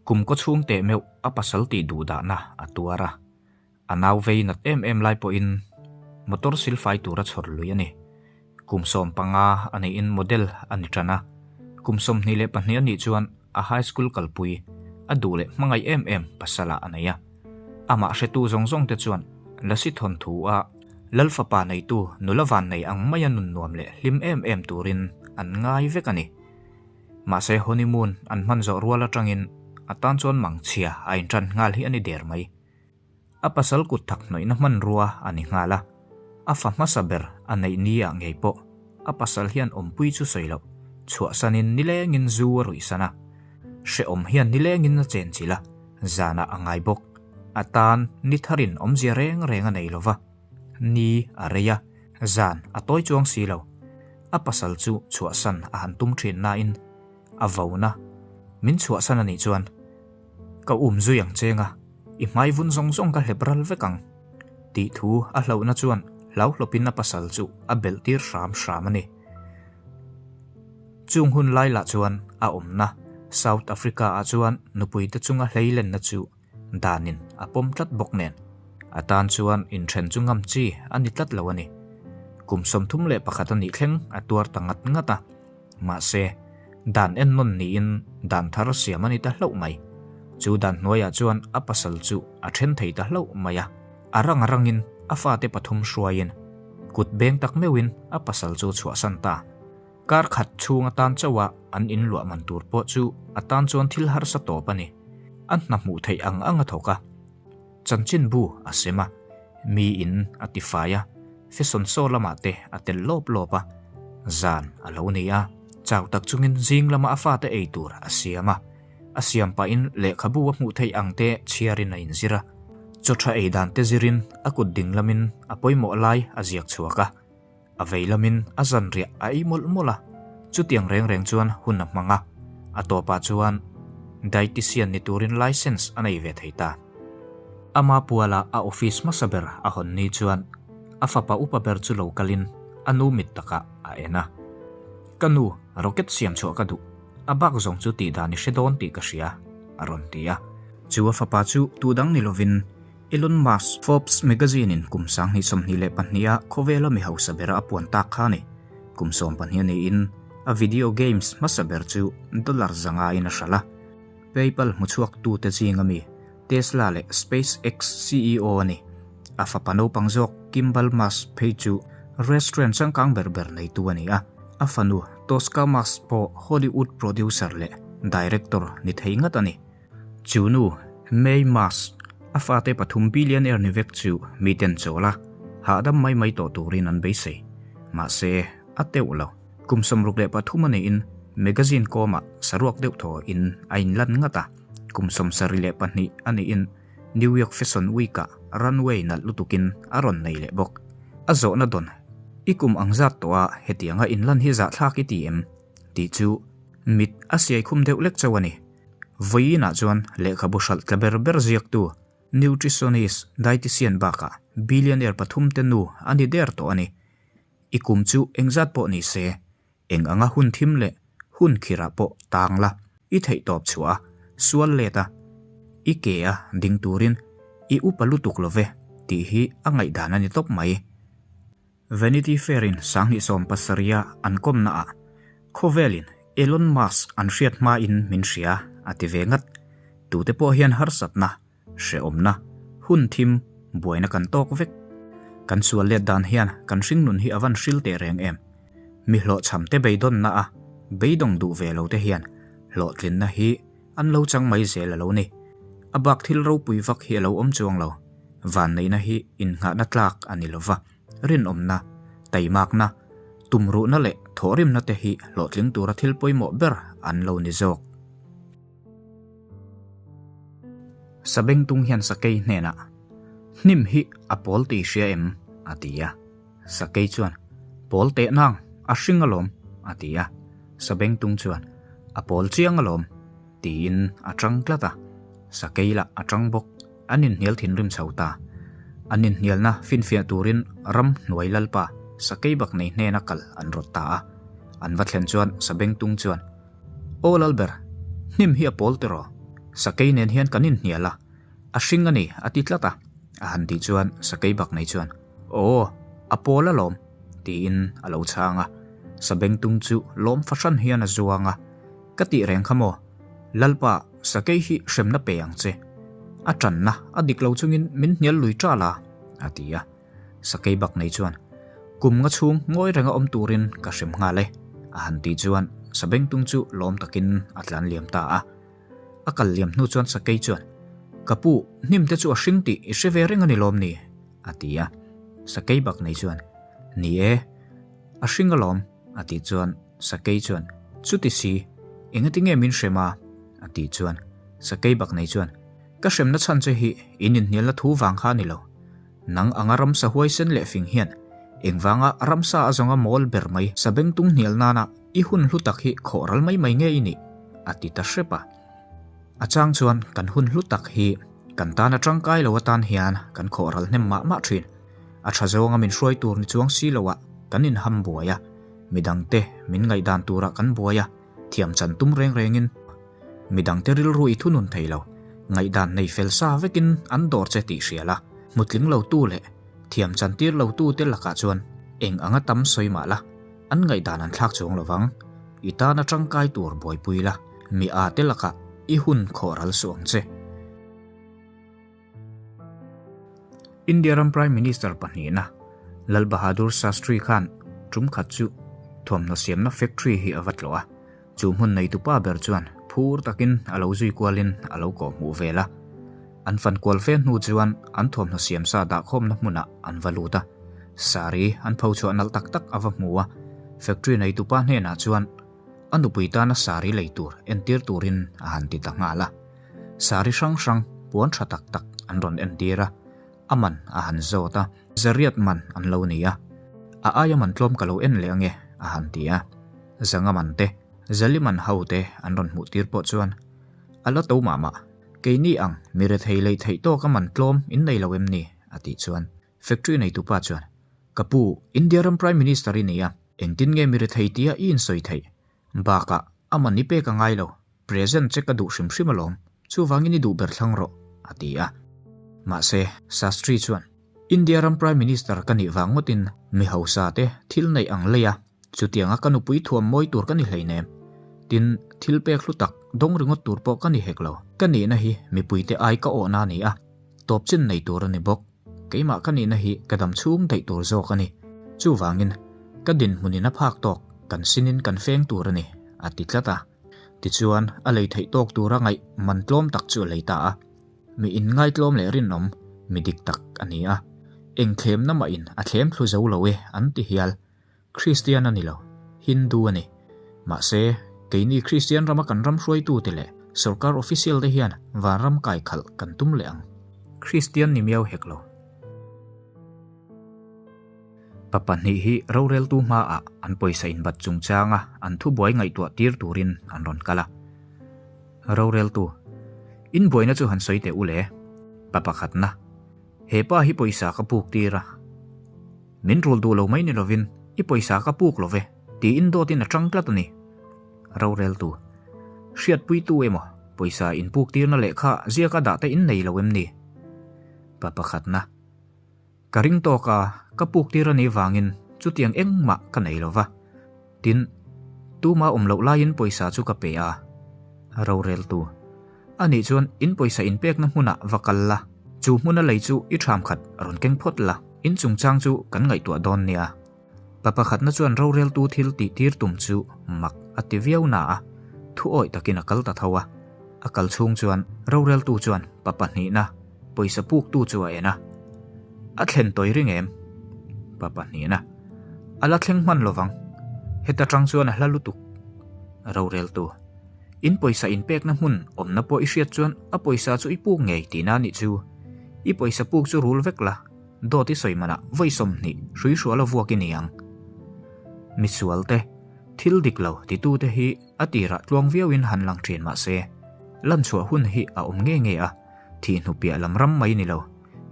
Kum kaw chhung teh meuh a pasal tih duh dahna a tuar a, a nau vei nat em em lai pawhin motor silfai tura chhawr lui a ni. Kum 15 a neihin model a ni tan a, kum 22 a nih chuan a high school kalpui a duh leh hmangaih em em pasalah a nei a. Amah hretu zawng zawng te chuan Lasi thawnthu a Lal fapa neitu nula van nei ang maia nun nuam leh hlim em em turin an ngai vek a ni. Mahse honeymoon an hman zawh rual atangin a tan chuan mangchhia a intan nghal hi a ni der mai. A pasal kut thak hnawihna hmanrua a ni nghal a, a fa hmasa ber a neih ni ah ngei pawh a pasal hian awmpui chu sawi loh, chhuahsanin nilengin zu a ruihsan a, hrehawm hian nilengin a chenchilh a, zanah a ngai bawk. A tan ni tharin awmzia reng reng a nei lo va, ni a rei a, zan a tawi chuang si lo. A pasal chu chhuahsan a han tum thin nain a vauna min chhuahsan a nih chuan ka um zui ang cheng a, i hmai vun zawng zawng ka hlep ral vek ang tih thu a hlauhna chuan hlauhlawpin a pasal chu a belh tir hram hram a ni. Chung hun lai lah chuan a awmna South Africa ah chuan nupuite chunga hleilenna chu danin a pawm tlat bawk nen a tan chuan inthen chu ngam chi a ni tlat lo a ni. Kum 31 a nih thleng a tuar ta ngat ngat a, mahse dan ennawn niin dan thar siam a ni ta hlauh mai. Chu dan hnuaiah chuan a pasal chu a then thei ta hlauh mai a, a rang a rangin a fate pathum hruaiin kut beng tak meuhin a pasal chu chhuahsan ta. Kar khat chhung atan chauha an inluah man tur pawh chu a tan chuan thil harsa tawp a ni. A hna hmuh theih ang ang a thawk a, chanchinbu a sem a, mi in a tifai a, fashion show lamah te a tel lawp lawp a, zan a lo ni a, chau tak chungin zing lama a fate ei tur a siam a, a siam pahin lehkhabu a hmuh theih ang te chhiarin a inzir a, chaw tha ei dan te zirin a kut ding lamin a pawimawh lai a ziak chhuak a. A vei lamin a zanriah a ei mawlh mawlh a, chutiang reng reng chuan hun a hmang a, a tawpah chuan dietitian ni turin license a nei ve thei ta. Ama puala a office hmasa ber a hawn ni chuan a fapa upa ber chu lo kalin a nu mit takah a en a. Ka nu, rocket siam chhuah ka duh, a bak zawng chu tih dan i hre dawn tih ka hria, a rawn ti a. Chu a fapa chu tu dang ni lovin Elon Musk, Forbes magazine-in kum 2022 a khawvela mi hausa bera a puan tak kha a ni. Kum 12 a niin a video games hmasa ber chu dollar 500 in a hralh a. PayPal hmuchhuaktute zinga mi Tesla leh SpaceX CEO a ni. A fapa naupang zawk Kimbal Musk phei chu restaurant changkang ber ber neitu a ni a. A fanu Tosca Musk pawh Hollywood producer leh director ni thei ngat a ni. Chu nu, May Musk, a fate pathum billionaire ni vek chu miten chawl a, hahdam mai mai tawh turin an beisei. Mahse, a teuh lo. Kum 63 a niin magazine kawmah saruak deuh thaw in a inlan ngat a, kum 72 a niin New York Fashion Week-ah runway nalh lutukin a rawn nei leh bawk. A zawhna dawn, I kum ang zat tawh a hetianga inlan hi zahthlak i ti em? tih chu mit a siai khum deuh lek chauh a ni. Vawiinah chuan lehkhabu hralh tla ber ber ziaktu nutritionist, dietitian bakah billionaire pathum te nu a ni der tawh a ni. I kum chu engzat pawh ni se, eng anga hun thim leh hun khirah pawh tang la, i theihtawp chhuah a, sual let a, i ke a ding turin i upa lutuk lo ve tih hi a ngaihdan a ni tawp mai. Vanity Fair-in 2017 a an kawmnaah khawvelin Elon Musk an hriat hmain min hria a ti ve ngat. Tute pawh hian harsatna, hrehawmna, hun thim, buaina kan tawk vek. Kan sual let dan hian kan hringnun hi a van hril teh reng em? Mi hlawhchhamte beidawnna a beidawng duh ve lo te hian hlawhtlinna hi an lo chang mai zel a lo ni. A bak thil ropui vak hi a lo awm chuang lo. Vanneihna hi innghahna tlak a ni lova, rinawmna, taimakna, tumruhna leh thawhrimna te hi hlawhtling tura thil pawimawh ber an lo ni zawk. Sabengtung hian sakei hnenah, Hnim hi a pawl tih hria em? a ti a. Sakei chuan, Pawl teh nang, a hring alawm, a ti a. Sabengtung chuan, A pawl chiang alawm, tiin a tang tlat a. Sakei lah a tang bawk, an inhnial thinrim chho ta. An inhnialna finfiah turin ram hnuai lalpa sakei bak nei hnena kal an rawt ta a. An va thlen chuan Sabengtung chuan, Aw Lalber, hnim hi a pawl tiraw? Sakei nen hian kan inhnial a, a hring a ni a ti tlat a, a han tih chuan sakei bak nei chuan, Aw, a pawl alawm, tiin a lo chhang a. Sabengtung chu lawm fahran hian a zuang a, Ka tih reng kha maw? Lalpa, sakei hi hremna pe ang che. A tanna a dik lo chungin min hnial lui ṭal a, a ti a. Sakei bak nei chuan, Kum nga chhung ngawi renga awm turin ka hrem nghal e, a han tih chuan Sabengtung chu lawm takin a tlan liam ta a. A kal liam hnu chuan Sakei chuan, Ka pu, hnim te chu a hring tih i hre ve reng a ni lawm ni? a ti a. Sakei bak nei chuan, Ni e, a hring alawm, a tih chuan Sakei chuan, Chuti si, engati nge min hrem a? a tih chuan Sakei bak nei chuan, Ka hremna chhan che hi in inhnialna thu vang kha a ni lo. Nang anga ramsa huaisen leh fing hian engvanga ramsa a zawnga mawl ber mai sabengtung hnial nana i hun hlu tak hi khawh ral mai mai nge i nih? a ti ta hrep a. A chang chuan kan hun hlu tak hi kan tana tangkai lo atan hian kan khawh ral hnem mah mah thin. A tha zawnga min hruai tur ni chuang si loah kan inham buai a, midangte min ngaihdan turah kan buai a, thiam chan tum reng rengin midangte rilru i thunun thei lo, ngaihdan nei fel sa vekin an dawr che tih hria la, hmutling lo tu leh thiam chan tir lo tu te lakah chuan eng anga tam sawi mah la, an ngaihdan an thlak chuang lo vang. I tana tangkai tur buaipui la, mi a te lakah i hun khawh ral suh ang che. India ram Prime Minister pahnihna Lal Bahadur Shastri khan tum khat chu thuamhnaw siamna factory hi a va tlawh a, chu hmun neitupa ber chuan phur takin a lo zui kualin a lo kawhhmuh vel a. An fan kual fe hnu chuan an thuamhnaw siam sa dahkhawmna hmunah an va lut a, sari an pho chhuah nalh tak tak a va hmu a, factory neitupa hnenah chuan a nupui tana sari lei tur entir turin a han ti ta nghal a. Sari hrang hrang puan tha tak tak an rawn entir a, a man a han zawt a, zariat man an lo ni a, a aia man tlawm ka lo en leh ange a han ti a, zanga man te, zali man ho te an rawn hmuh tir pawh chuan a la to mah mah, keini ang mi rethei lei theih tawk a man tlawm in nei lo em ni a tih chuan factory neitupa chuan ka pu India ram Prime Minister i ni a, engtin nge mi rethei tia i insawi theih? Bakah a man i pek a ngai lo, present che ka duh hrim hrim alawm, chuvangin i duh ber thlang rawh, a ti a. Mahse, Shastri chuan, India ram Prime Minister ka nih vang ngawtin mi hausa te thil neih ang lei a, chutianga ka nupui thuam mawi tur ka ni hleinem. Tin, thil pek hlu tak dawng ringawt tur pawh ka ni hek lo. Ka nihna hi mipuite ai ka awhna a ni a, tawp chin nei tur a ni bawk. Keimah ka nihna hi ka dam chhung daih tur zawk a ni. Chuvangin, ka dinhmunin a phak tawk, kan sinin kan feng tur a ni, a ti tlat a. Tichuan, a lei theih tawk tura ngaih man tlawm tak chu a lei ta a. Mi inngaitlawm leh rinawm, mi dik tak a ni a. Eng thlemna mahin a thlem thlu zo lo e an ti hial. Kristian a ni lo, Hindu a ni. Mahse, keini Kristian rama kan ram hruaitute leh sorkar official te hian vanram kai khalh kan tum leh ang. Kristian ni miau hek lo. Pa pahnih hi roreltu hmaah an pawisa inbat chungchanga an thubuai ngaihtuah tir turin an rawn kal a. Roreltu, In buaina chu han sawi teh u le. Pa pakhatna, He pa hi pawisa ka puk tir a. Min rul duh lo mai ni lovin i pawisa ka puk lo ve tiin dawtin a tang tlat a ni. Roreltu, Hriatpuitu emaw pawisa inpuk tirna lehkha ziaka dah te in nei lo em ni? Pa pakhatna, Ka ring tawk a, ka puk tir a nih vangin chutiang engmah ka nei lo va. Tin, tuma awm loh laiin pawisa chu ka pe a. Roreltu, Anih chuan in pawisa inpekna hmunah va kal la, chu hmuna lei chu i ṭham khat rawn keng phawt la, in chungchang chu kan ngaihtuah dawn nia. Pa pakhatna chuan roreltu thil tih tir tum chu mak a ti viau na a, thu awih takin a kal ta tho a. A kal chhung chuan roreltu chuan pa pahnihna pawisa puktu chu a en a. A thlen tawi ring em? Pa pahnihna, A la thleng hman lovang. Heta tang chuan a hla lutuk. Roreltu. In pawisa inpekna hmun awmna pawh i hriat chuan a pawisa chu i puk ngei tihna a nih chu. I pawisa puk chu rul vek la, dawt i sawi manah vawi 20 hrui hruala vuak i ni ang. Misualte, thil dik lo titute hi a tirah tluang viauin han lang thin mah se, lanchhuah hun hi a awm nge nge a, thih hnu piah lam ram mai ni lo.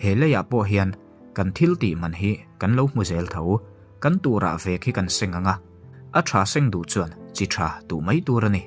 He leiah pawh hian kan thil tih man hi kan lo hmu zel tho, kan turah vek hi kan seng ang a, a tha seng duh chuan chi tha duh mai tur a ni.